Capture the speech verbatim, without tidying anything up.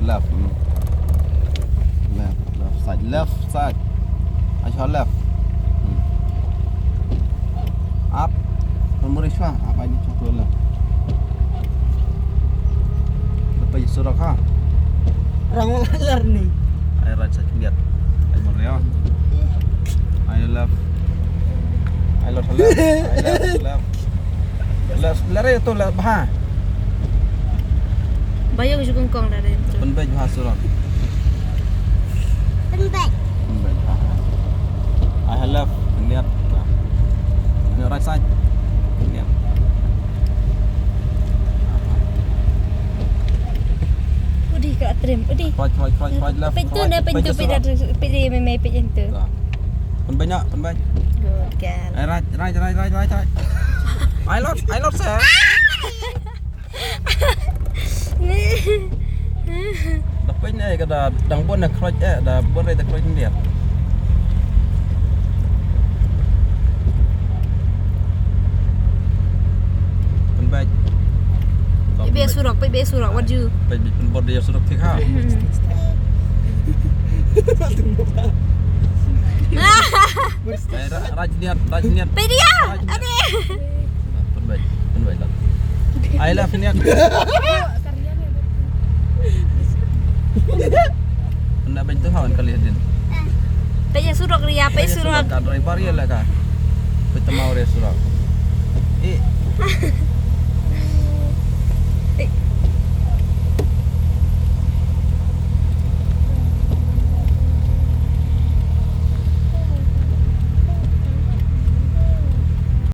Left. Hmm. Left, left side, left side. Ai shuwa left. Hmm. Up. Pynmuri shuwa, up ai ni shuwa tu left. Lepas surok ha. Rang lar ni. Ai right side khyndiat. Ai mur ya. Ai left. Ai left, left. Ai left, left. Left, left tu left ha. Bayong ju kongkong da rin tu. Pynbeit bha surok. Pynbeit. Pynbeit bha. Ai left, khyndiat. Ni right side. Khyndiat. Udi ka trim, udi. Khroit, khroit, khroit, khroit left. Peit tu khroit, na, peit peit tu, tu peit surok. Dah, peit di, mei, mei, peit yang tu. Dah. Pynbeit na, pynbeit. Good girl. Ai right, right, right, right, right, right. Ai lot, ai lot seh. Da peit ne ka da dang bun na khroit eh, da bun re da khroit ndia. Pynbeit. Peit beit surok, peit beit surok, what do you? Peit beit pynbor dia surok thik ha. Ai ra-, raj niat, raj niat. Peit dia. Raj niat. Ade. Pynbeit, pynbeit lah. Ai lah niat. Ynda beit tu hawan kali hadin. Peit surok ria, peit surok. Ka driver ya lah ka. Peit tamau ria surok. Eh.